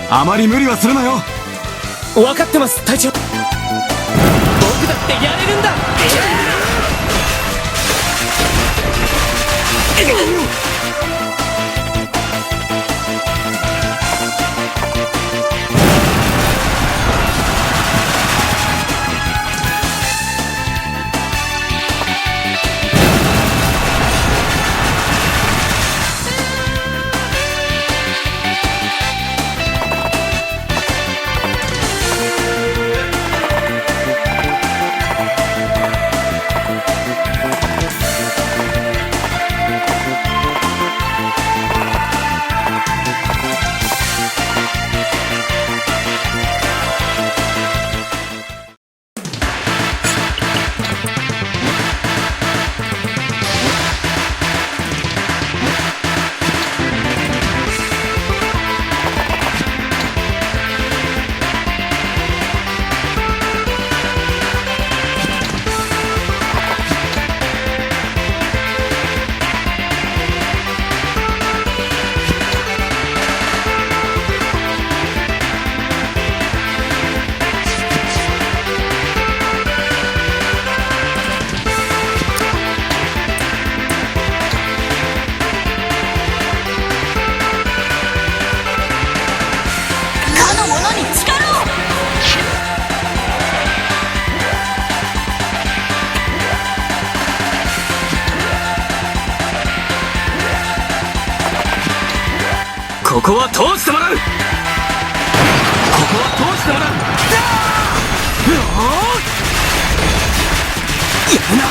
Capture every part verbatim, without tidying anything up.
あまり無理はするなよ。分かってます、隊長。僕だってやれるんだ。かの者に力を。ここは通してもらう。ここは通してもらう。うおー！やるな。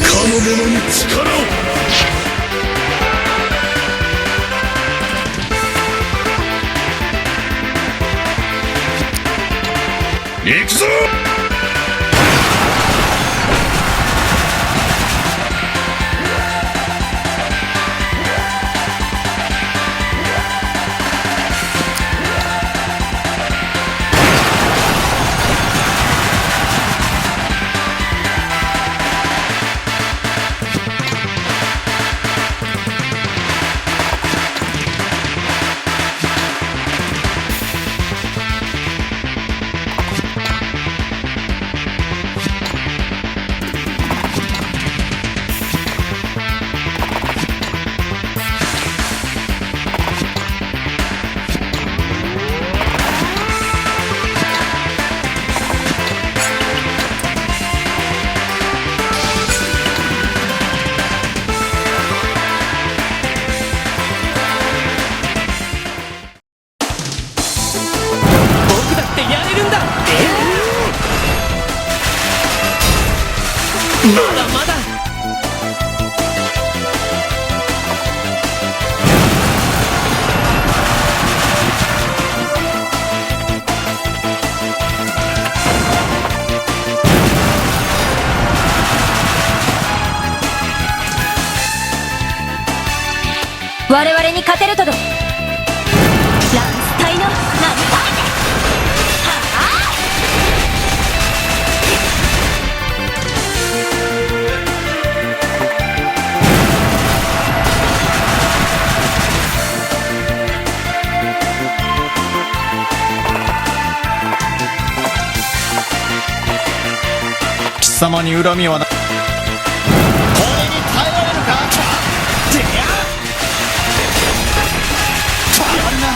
かの者に力を。行くぞ！我々に勝てるとでも。ランス隊の名にかけて。はあ。貴様に恨みはない。これに耐えられるか？てや！やるな！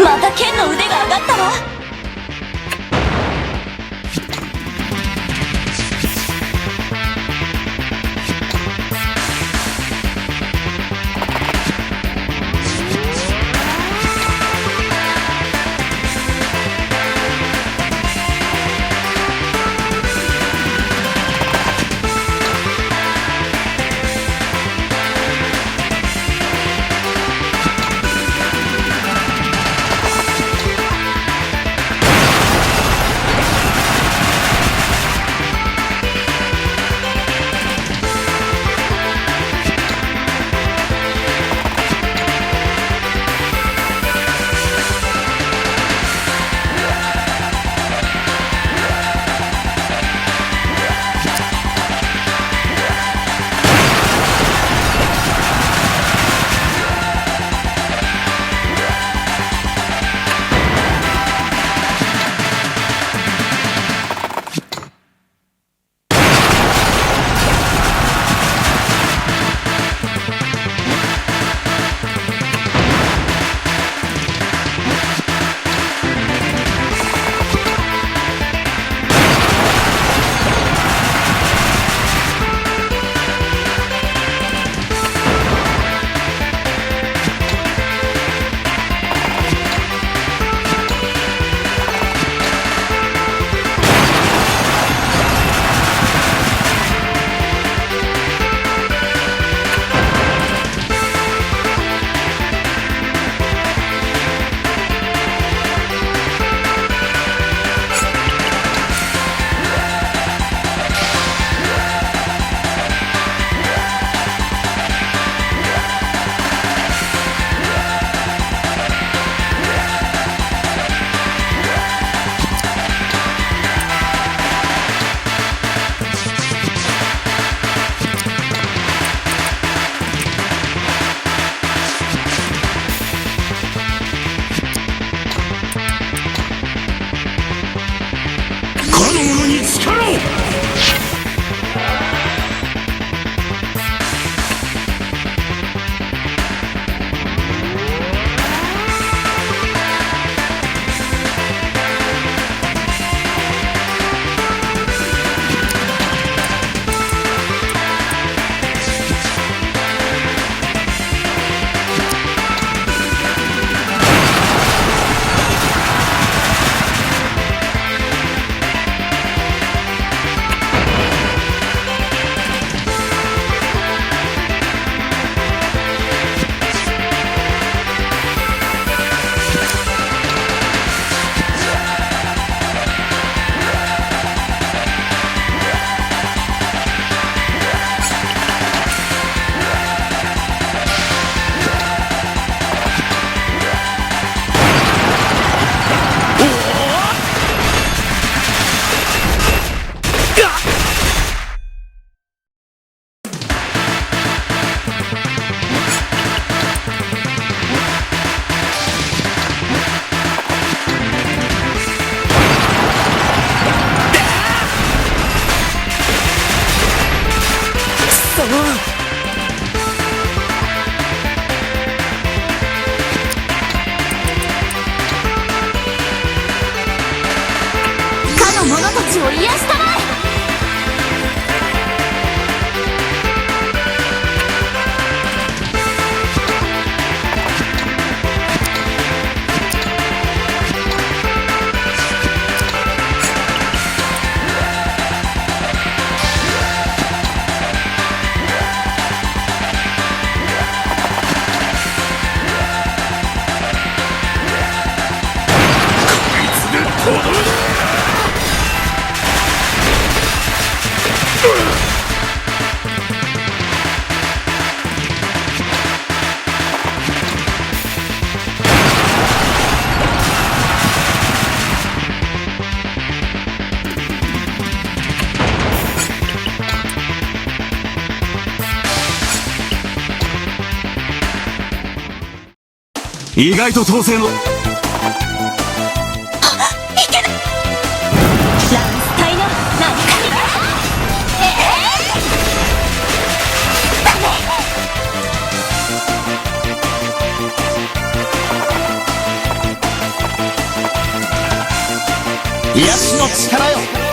またケンの腕が上がったわ。お癒しだまえ。意外と統制の。いけない。ランス隊の名にかけて。ええー、ダメ。癒しの力よ。